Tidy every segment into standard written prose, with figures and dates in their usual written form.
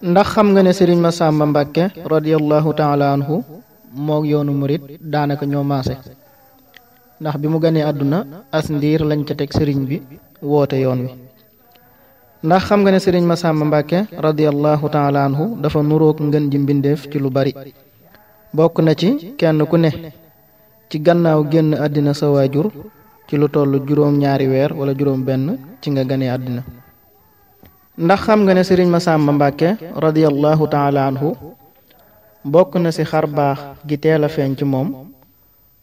ndax xam nga ne sëriñ Masamba Mbàkke radiyallahu taala anhu moog yoonu murit daanaka ñoo maase, ndax bi mu ganee àdduna as ndiir lañ ca teg sëriñ bi woote yoon wi. ndax xam nga ne sëriñ Masamba Mbàkke radiyallahu taala anhu dafa nuroog ngën ji mbindeef ci lu bari. bokk na ci kenn ku ne ci gannaaw génn àddina sa waajur ci lu toll juróom-ñaari weer wala juróom-benn ci nga ganee àddina. ndax xam nga ne sëriñ Masamba Mbàkke radiyallahu taala anhu bokk na ci xar baax gi teel a feeñ ci moom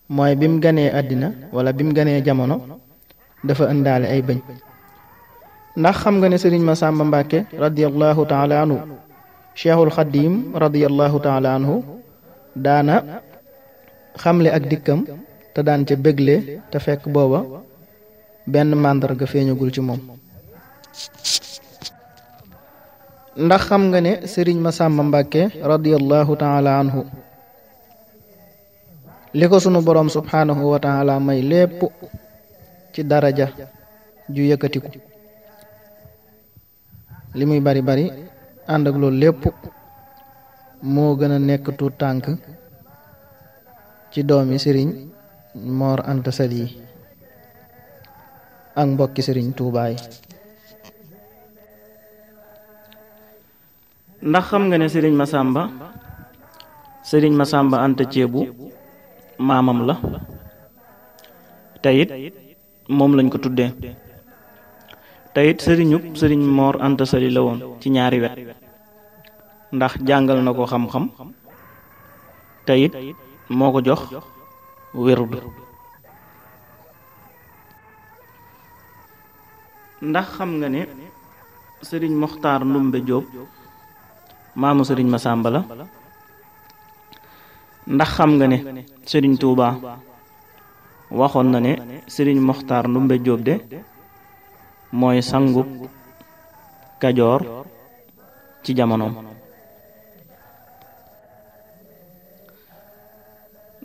mooy bi mu ganee àddina wala bi mu ganee jamono dafa ëndaale ay bëñ. ndax xam nga ne sëriñ Masamba Mbàkke radiyallahu taala anhu cheikhul xadim radiyallahu taala anhu daana xamle ak dikkam te daan ca bégle te fekk booba benn màndarga feeñagul ci moom. ndax xam nga ne sëriñ Masamba Mbàkke radiyallahu taala anhu li ko sunu boroom subhaanahu wa taala may lépp ci daraja ju yëkkatiku li muy bari bari ànd ak loolu lépp moo gën a nekk tuut tànk ci doomi sëriñ Mor Anta Sali yi ak mbokki sëriñ Tuubaa yi. ndax xam nga ne sëriñ Masamba Anta Ceebu maamam la teyit moom lañ ko tuddee teyit sëriñ Mor Anta Sali la woon ci ñaari wet, ndax jàngal na ko xam-xam teyit moo ko jox wérdu. ndax xam nga ne sëriñ Moxtaar Ndumbe Jóob maamu sëriñ Masamba la. ndax xam nga ne sëriñ Tuuba waxoon na ne sëriñ Moxtaar Ndumbe Jóob de mooy sangub Kajoor ci jamonoom.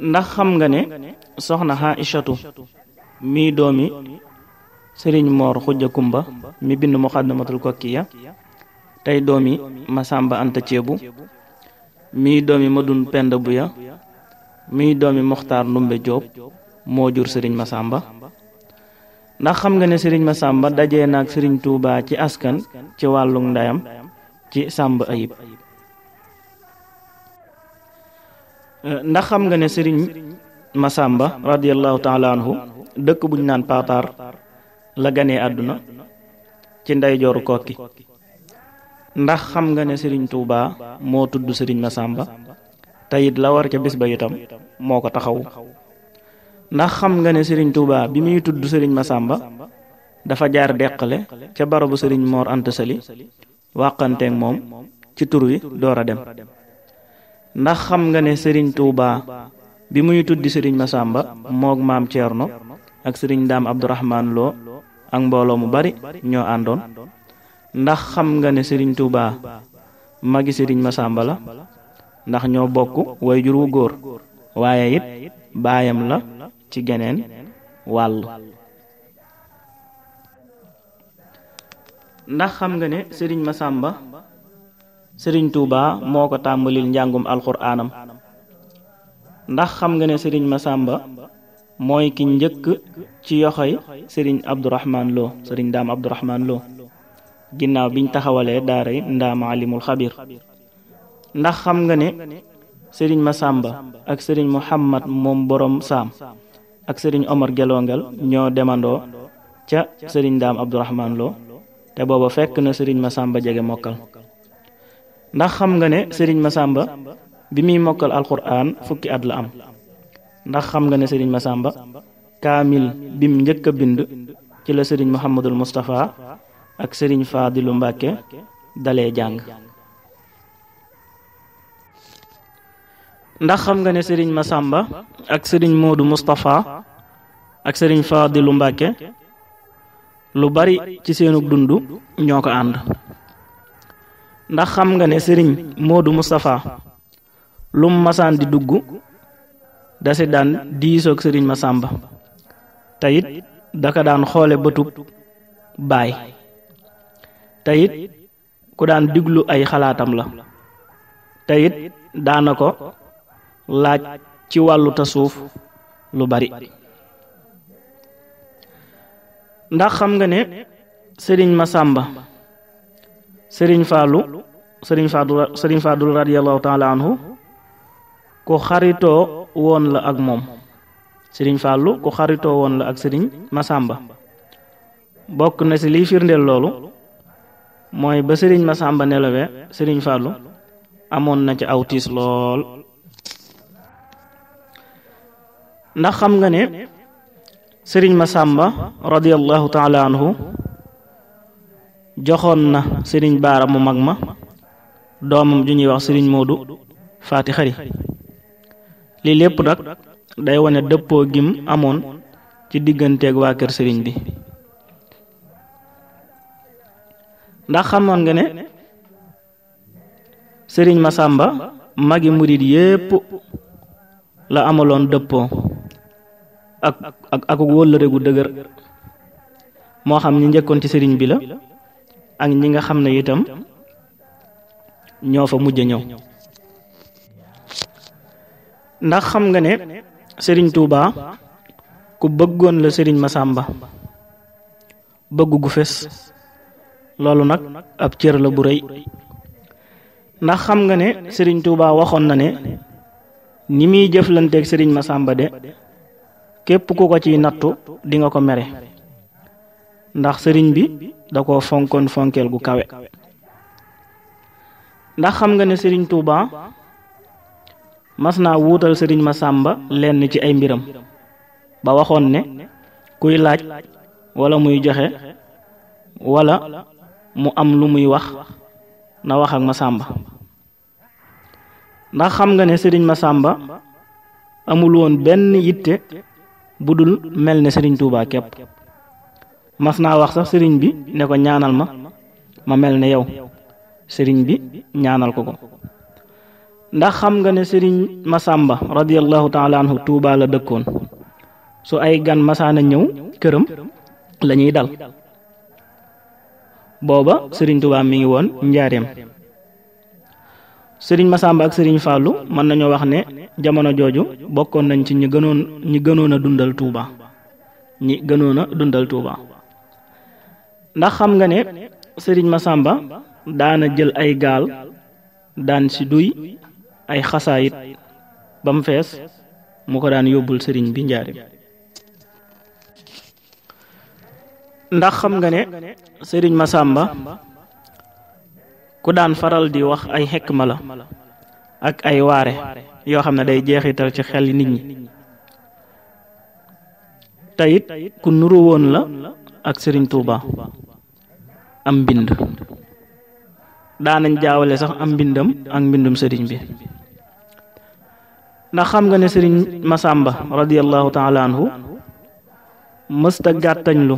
ndax xam nga ne soxna Aïchatu mii doomi sëriñ Moor Xujja Kumba mi bind Muxaddamatul Kokkiya tey doomi Masamba Anta Ceebu mii doomi Madun Penda Buya mii doomi Moxtaar Ndumbe Jóob moo jur sëriñ Masamba. ndax xam nga ne sëriñ Masamba dajee naag sëriñ Tuubaa ci askan ci wàllu ndeyam ci Sàmb Ayib. ndax xam nga ne sëriñ Masamba radiyallahu taala anhu dëkk buñ naan Paataar la ganee àdduna ci ndeyjooru Kokki. ndax xam nga ne sëriñ Tuubaa moo tudd sëriñ Masamba te it la war ca bis ba itam moo ko taxawu. ndax xam nga ne sëriñ Tuubaa bi muy tudd sëriñ Masamba dafa jaar deqale ca barabu sëriñ Mor Anta Sali wàqanteeg moom ci tur wi door a dem. ndax xam nga ne sëriñ Tuubaa bi muy tuddi sëriñ Masamba moog maam Ceerno ak sëriñ Daam Abdurahmaan Lo ak mbooloo mu bari ñoo àndoon. ndax xam nga ne sëriñ Tuubaa magi sëriñ Masamba la, ndax ñoo bokk way jur wu góor waaye it baayam la ci geneen wàll. ndax xam nga ne sëriñ Masamba sëriñ Tuubaa moo ko tàmbalil njàngum alxuraanam. ndax xam nga ne sëriñ Masamba mooy ki njëkk ci yoxoy sëriñ Abdurahmaan Lo sëriñ Daam Abdurahmaan Lo ginnaaw biñ taxawalee daaray Ndaam Alimul Xabir. ndax xam nga ne sëriñ Masamba ak sëriñ Muhammad moom borom saam ak sëriñ Omar Gelongal ñoo demandoo ca sëriñ Daam Abdurahmaan Lo te booba fekk na sëriñ Masamba jege mokkal. ndax xam nga ne sëriñ Masamba bi muy mokkal alxuraan fukki at la am. ndax xam nga ne sëriñ Masamba kaamil bim njëkk a bind ci la sëriñ Muhammadul Mustafa ak sëriñ Faadilu Mbàkke dalee jàng. ndax xam nga ne sëriñ Masamba ak sëriñ Moodu Mustafa ak sëriñ Faadilu Mbàkke lu bari ci seenu dund ñoo ko ànd. ndax xam nga ne sëriñ Moodu Mustafa lum masaan di dugg dasi daan diisoog sëriñ Masamba te it daka daan xoole bëtub baay te it ku daan diglu ay xalaatam la te it daana ko laaj ci wàllu tasawuf lu bari. ndax xam nga ne sëriñ Masamba sëriñ Fàllu radiyallahu taala anhu ku xaritoo woon la ak moom. sëriñ Fàllu ku xaritoo woon la ak sëriñ Masamba. bokk na ci liy firndeel loolu mooy ba sëriñ Masamba nelawee sëriñ Fàllu amoon na ci aw tiis lool. ndax xam nga ne sëriñ Masamba radiyallahu taala anhu joxoon na sëriñ Baara mu mag ma doomam ju ñuy wax sëriñ Moodu Faati Xari. lii lépp nag day wane dëppoo gim amoon ci digganteeg waa kër sëriñ bi. ndax xamoon nga ne sëriñ Masamba magi murid yépp la amaloon dëppoo ak wóllëre gu dëgër, moo xam ñi njëkkoon ci sëriñ bi la ak ñi nga xam ne itam ñoo fa mujj ñëw. ndax xam nga ne sëriñ Touba ku bëggoon la sëriñ Masamba bëgg gu fes, loolu nag ab cër la bu rëy. ndax xam nga ne sëriñ Touba waxoon na ne ni muy jëflanteeg sëriñ Masamba de képp ku ko ciy nattu di nga ko mere, ndax sëriñ bi da ko fonkoon fonkeel gu kawe. ndax xam nga ne sëriñ Touba mas naa wuutal sëriñ Masamba lenn ci ay mbiram ba waxoon ne kuy laaj wala muy joxe wala mu am lu muy wax na wax ak Masamba. ndax xam nga ne sëriñ Masamba amul woon benn yitte bu dul mel ne sëriñ Touba képp. mas naa wax sax sëriñ bi ne ko ñaanal ma mel ne yow. sëriñ bi ñaanal ko. ndax xam nga ne sëriñ Masamba radiyallahu taala anhu Touba la dëkkoon. su ay gan masaana ñëw këram lañuy dal. booba sëriñ Touba mi ngi woon njaareem. sëriñ Masamba ak sëriñ Fàllu mën nañoo wax ne jamono jooju bokkoon nañ ci ñi gënoon a dundal Touba. ndax xam nga ne sëriñ Masamba daana jël ay gaal daan ci duy ay xasaayit ba mu fees mu ko daan yóbbul sëriñ bi njaareem. ndax xam nga ne sëriñ Masamba ku daan faral di wax ay xekma la ak ay waare yoo xam ne day jeexital ci xel nit ñi. tayit ku nuru woon la ak sëriñ Touba. am mbind daanañ jaawale sax am mbindam ak mbindum sëriñ bi. ndax xam nga ne sëriñ Masamba radiyallahu taala anhu mësta gàttañlu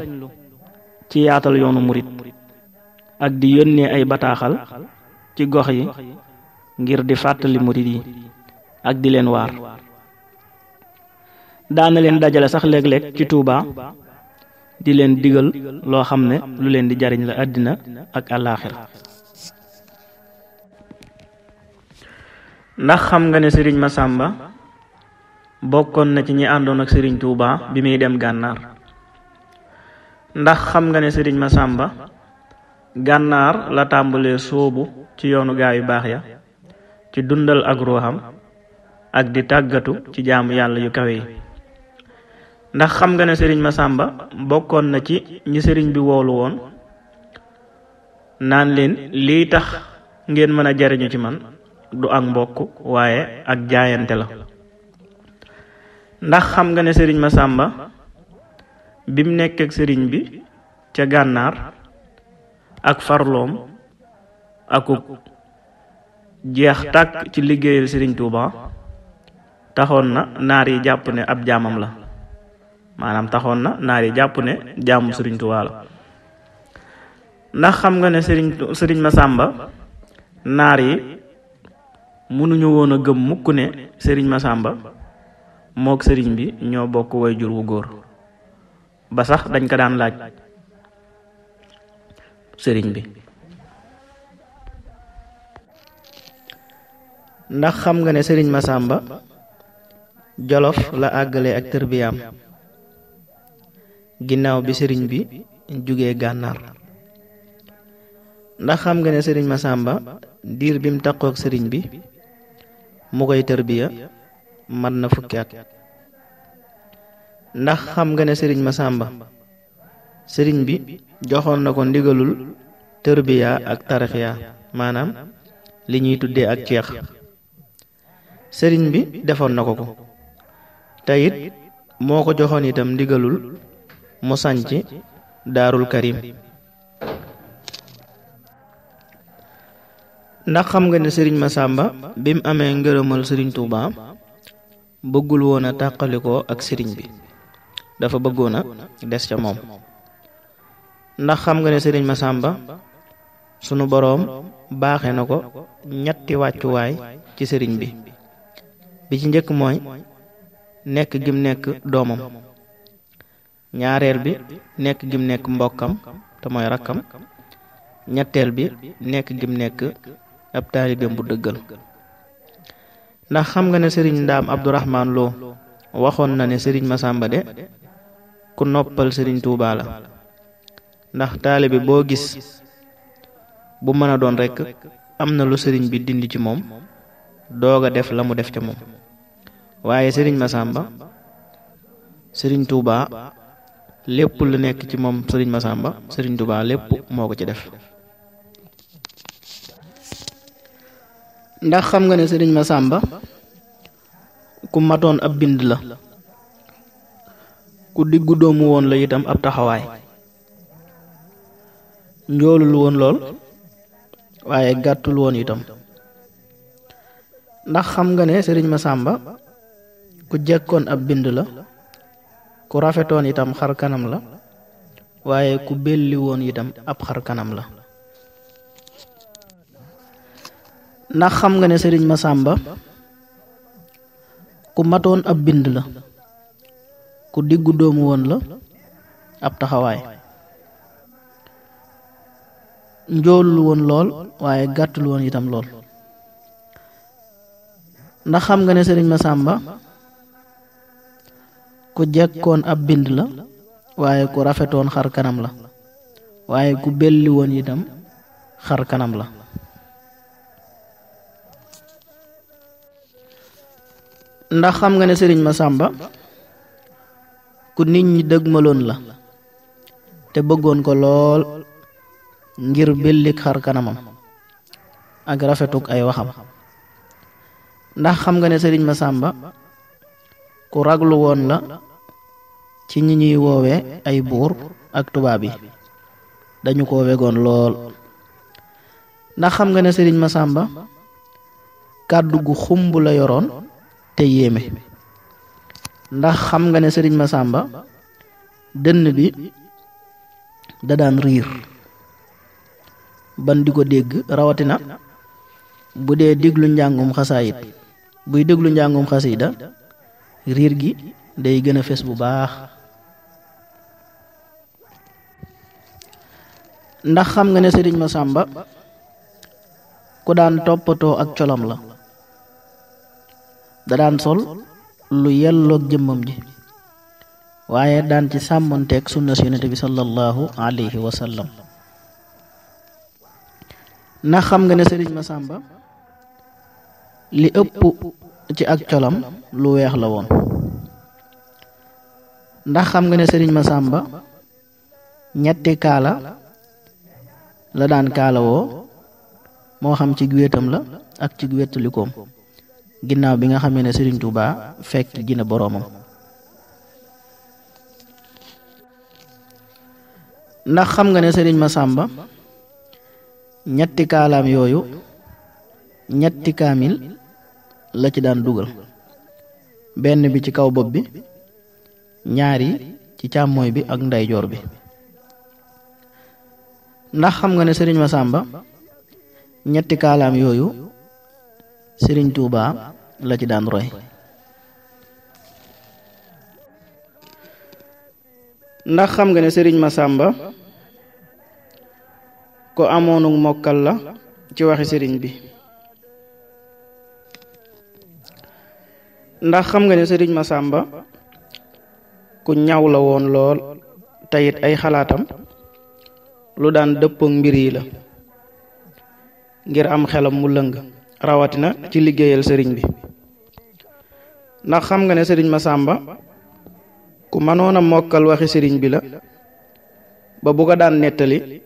ci yaatal yoonu murit ak di yónnee ay bataaxal ci gox yi ngir di fàttali murit yi ak di leen waar. daana leen dajale sax léeg-léeg ci Touba di leen digal loo xam ne lu leen di jariñ la àddina ak àllaaxira. ndax xam nga ne sëriñ Masamba bokkoon na ci ñi àndoon ak sëriñ Touba bi muy dem gànnaar. ndax xam nga ne sëriñ Masamba gànnaar la tàmbalee sóobu ci yoonu gaa yu baax ya ci dundal ak ruuxam ak di tàggatu ci jaamu yàlla yu kawe yi. ndax xam nga ne sëriñ Masamba bokkoon na ci ñi sëriñ bi woolu woon naan leen lii tax ngeen mën a jariñu ci man du ak mbokk waaye ak jaayante la. ndax xam nga ne sëriñ Masamba bim nekk ak sëriñ bi ca gànnaar ak farloom akuk jeex tàkk ci liggéeyal sëriñ Touba taxoon na naar yi jàpp ne ab jaamam la, maanaam taxoon na naar yi jàpp ne jaamu sëriñ Touba la. ndax xam nga ne sëriñ Masamba naar yi mënuñu woon a gëm mukk ne sëriñ Masamba mook sëriñ bi ñoo bokk way jur wu góor, ba sax dañ ko daan laaj sëriñ bi ndax xam nga ne sëriñ Masamba Jolof la àggale ak tërbiyaam ginnaaw bi sëriñ bi jugee gànnaar. ndax xam nga ne sëriñ Masamba diir bi mu takkook sëriñ bi mu koy tërbiya mat na fukki at. ndax xam nga ne sëriñ Masamba sëriñ bi joxoon na ko ndigalul tërbiya ak tarxiya maanaam li ñuy tuddee ak ceex sëriñ bi defoon na ko te it moo ko joxoon itam ndigalul mu sanc daarul karim. ndax xam nga ne sëriñ Masamba bi mu amee ngërëmal sëriñ Touba bëggul woon a tàqalikoo ak sëriñ bi dafa bëggoon a des ca moom. ndax xam nga ne sëriñ Masamba sunu boroom baaxe na ko ñetti wàccuwaay ci sëriñ bi ci njëkk mooy nekk gim nekk doomam, ñaareel bi nekk gim nekk mbokkam te mooy rakkam, ñetteel bi nekk gim nekk ab taalibeem bu dëggal. ndax xam nga ne sëriñ Ndaam Abdourahman Lo waxoon na ne sëriñ Masamba de ku noppal sëriñ Touba la ndax taalibe boo gis bu mën a doon rekk am na lu sëriñ bi dindi ci moom doog a def la mu def ca moom, waaye sëriñ Masamba sëriñ Touba lépp lu nekk ci moom sëriñ Masamba sëriñ Touba lépp moo ko ci def. ndax xam nga ne sëriñ Masamba ku matoon ab bind la, ku diggu doomu woon la itam ab taxawaay, njoolul woon lool waaye gàttul woon itam. ndax xam nga ne sëriñ Masamba ku jekkoon ab bind la, ku rafetoon itam xar kanam la waaye ku belli woon itam ab xar kanam la. ndax xam nga ne sëriñ Masamba ku matoon ab bind la, ku diggu doomu woon la ab taxawaay, njoolul woon lool waaye gàttul woon itam lool. ndax xam nga ne sëriñ Masamba ku jekkoon ab bind la waaye ku rafetoon xar kanam la waaye ku belli woon itam xar kanam la. ndax xam nga ne sëriñ Masamba ku nit ñi dëgmaloon la te bëggoon ko lool ngir bellik xar kanamam ak rafetuk ay waxam. ndax xam nga ne sëriñ Masamba ku raglu woon la ci ñi ñuy woowee ay buur ak tubaab yi dañu ko wegoon lool. ndax xam nga ne sëriñ Masamba kàddu gu xumb la yoroon te yéeme. ndax xam nga ne sëriñ Masamba dënn bi da daan riir ban di ko dégg rawatina bu dee déglu njàngum xasaayit. buy déglu njàngum xasida riir gi day gën a fes bu baax. ndax xam nga ne sëriñ Masamba ku daan toppatoo ak colam la, da daan sol lu yelloog jëmmam ji waaye daan ci sàmmonteeg sunna si Yonent bi sallallahu alayhi wa sallam. ndax xam nga ne sëriñ Masamba li ëpp ci ak colam lu weex la woon. ndax xam nga ne sëriñ Masamba ñetti kaala la daan kaalawoo moo xam ci wéetam la ak ci wéttalikoom ginnaaw bi nga xamee ne sëriñ Touba fekk ji na boroomam. ndax xam nga ne sëriñ Masamba ñetti kaalaam yooyu ñetti kaamil la ci daan dugal, benn bi ci kaw bopp bi, ñaari ci càmmooy bi ak ndeyjoor bi. ndax xam nga ne sëriñ Masamba ñetti kaalaam yooyu sëriñ Touba la ci daan roy. ndax xam nga ne sëriñ Masamba ko amoonu mokkal la ci waxi sëriñ bi. ndax xam nga ne sëriñ Masamba ku ñaw la woon lool tayit ay xalaatam lu daan dëppook mbir yi la ngir am xelam mu lëng rawatina ci liggéeyal sëriñ bi. ndax xam nga ne sëriñ Masamba ku mënoon a mokkal waxi sëriñ bi la ba bu ko daan nettali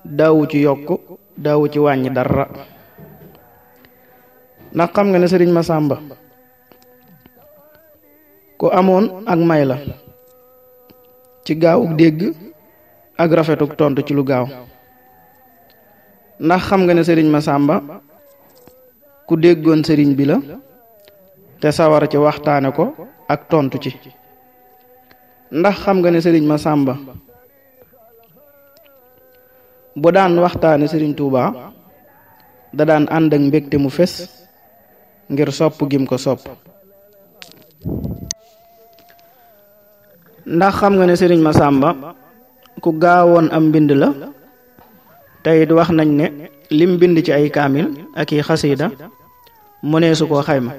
daawu ci yokk daawu ci wàññi dara. ndax xam nga ne sëriñ Masamba ku amoon ak may la ci gaawuk dégg ak rafetuk tontu ci lu gaaw. ndax xam nga ne sëriñ Masamba ku déggoon sëriñ bi la te sawar ci waxtaane ko ak tontu ci. ndax xam nga ne sëriñ Masamba bu daan waxtaane sëriñ Tuuba da daan ànd ak mbégte mu fes ngir sopp gim ko sopp. ndax xam nga ne sëriñ Masamba ku gaawoon am mbind la tey wax nañ ne lim bind ci ay kaamil ak i xasiida mëneesu koo xayma.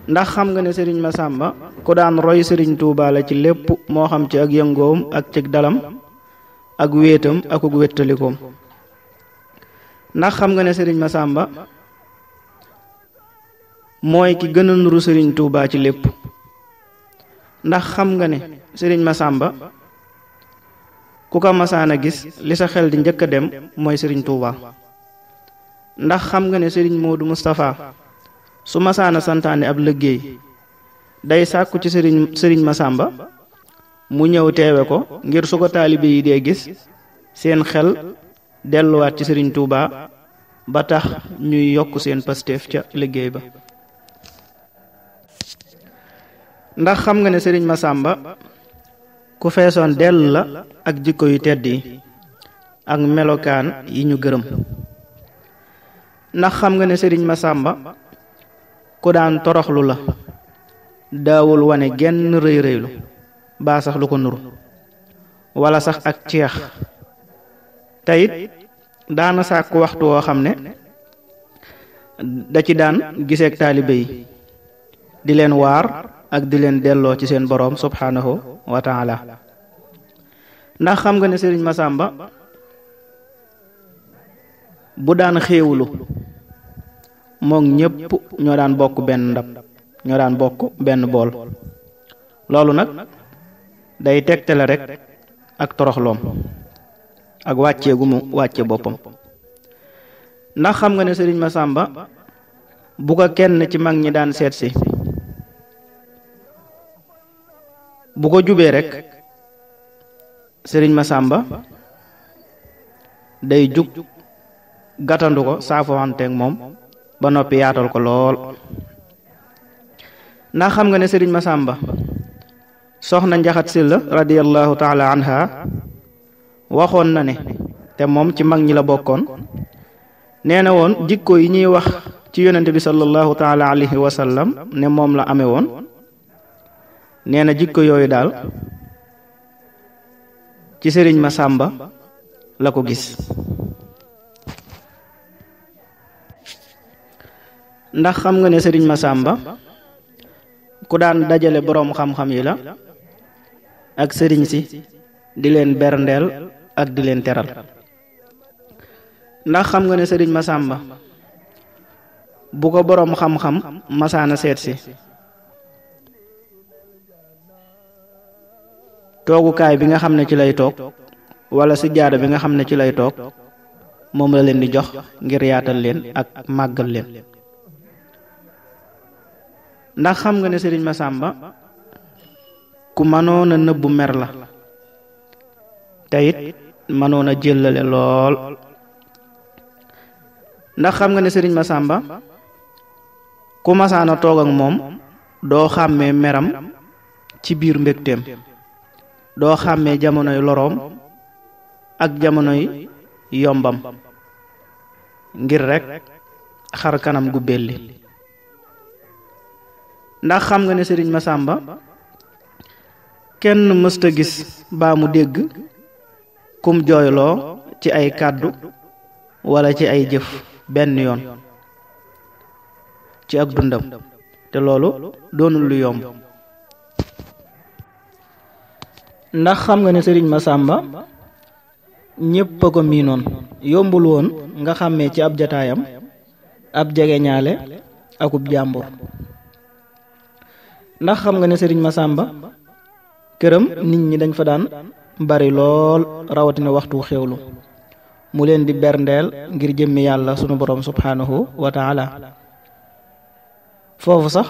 ndax xam nga ne sëriñ Masamba ku daan roy sëriñ Tuuba la ci lépp moo xam ci ak yëngoom ak ci dalam ak wéetam ak uk wéttalikoom. ndax xam nga ne sëriñ Masamba mooy ki gën a nuru sëriñ Tuuba ci lépp. ndax xam nga ne sëriñ Masamba ku ko masaan a gis li sa xel di njëkk a dem mooy sëriñ Tuuba. ndax xam nga ne sëriñ Moodu Mustafa su masaan a santaane ab liggéey day sàkku ci sëriñ Masamba mu ñëw teewe ko ngir su ko taalibe yi dee gis seen xel delluwaat ci sëriñ Tuuba ba tax ñuy yokk seen pasteef ca liggéey ba. ndax xam nga ne sëriñ Masamba ku feesoon dell la ak jikko yu tedd yi ak melokaan yi ñu gërëm. ndax xam nga ne sëriñ Masamba ku daan toroxlu la daawul wane genn rëy rëylu baa sax lu ko nuru wala sax ak ceex. teyit daana sàkk waxtu woo xam ne da ci daan giseek taalibe yi di leen waar ak di leen delloo ci seen boroom subhanahu wa taala. ndax xam nga ne sëriñ Masamba bu daan xéewulu moom ñépp ñoo daan bokk benn ndab ñoo daan bokk benn bool. loolu nag day tegtale rek ak toroxloom ak wàccee gu mu wàcce boppam. ndax xam nga ne sëriñ Masamba bu ko kenn ci mag ñi daan seet si bu ko jubee rek sëriñ Masamba day jug gàttandu ko saafowanteeg moom ba noppi yaatal ko lool. ndax xam nga ne sëriñ Masamba soxna Njaxat Silla radiyallahu taala anha waxoon na ne te moom ci mag ñi la bokkoon nee na woon jikko yi ñuy wax ci yonente bi sallallahu taala alayhi wa sallam ne moom la amee woon nee na jikko yooyu daal ci sëriñ Masamba la ko gis. ndax xam nga ne sëriñ Masamba ku daan dajale boroom xam-xam yi la ak sëriñ si di leen berndeel ak di leen teral. ndax xam nga ne sëriñ Masamba bu ko boroom xam-xam masaana seet si toogukaay bi nga xam ne ci lay toog wala si jaada bi nga xam ne ci lay toog moom la leen di jox ngir yaatal leen ak màggal leen. ndax xam nga ne sëriñ Masamba ku mënoon a nëbbu mer la te it mënoon a jëllale lool. ndax xam nga ne sëriñ Masamba ku masaana toog ak moom doo xàmmee meram ci biir mbégteem doo xàmmee jamonoy loroom ak jamonoy yombam ngir rek xar kanam gu belli. ndax xam nga ne sëriñ Masamba kenn mësta gis baa mu dégg kum jooyloo ci ay kàddu wala ci ay jëf benn yoon ci ak dundam te loolu doonul lu yomb. ndax xam nga ne sëriñ Masamba ñépp a ko miinoon, yombul woon nga xàmmee ci ab jataayam ab jegeñaale akub jàmbur. ndax xam nga ne sëriñ Masamba këram nit ñi dañ fa daan bari lool, rawatina waxtu xewlu mu leen di berndeel ngir jëmmi yàlla sunu borom subhanahu wa taala. foofu sax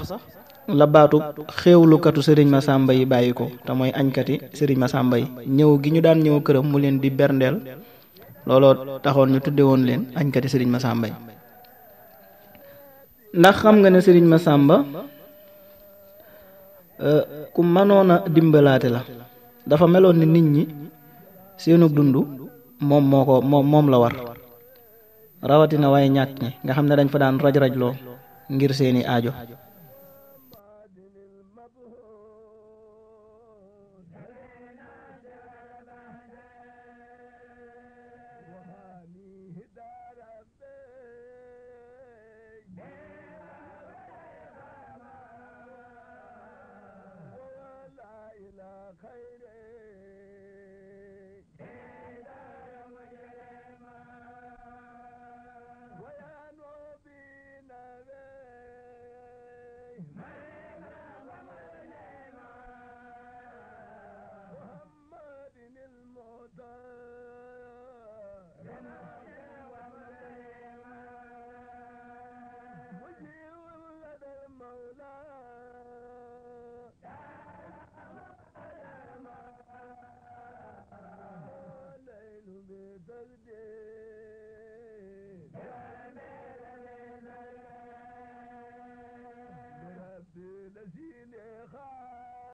la baatub xéewlukatu sëriñ Masamba yi bàyyi ko, te mooy añkati sëriñ Masamba yi. ñëw gi ñu daan ñëw këram mu leen di berndeel, looloo taxoon ñu tudde woon leen añkati sëriñ Masamba yi. ndax xam nga ne sëriñ Masamba ku mënoon a dimbalaate la. dafa meloon ni nit ñi seenu dund moom la war, rawatina waaye ñàkk ñi nga xam ne dañ fa daan raj-rajloo ngir seeni aajo.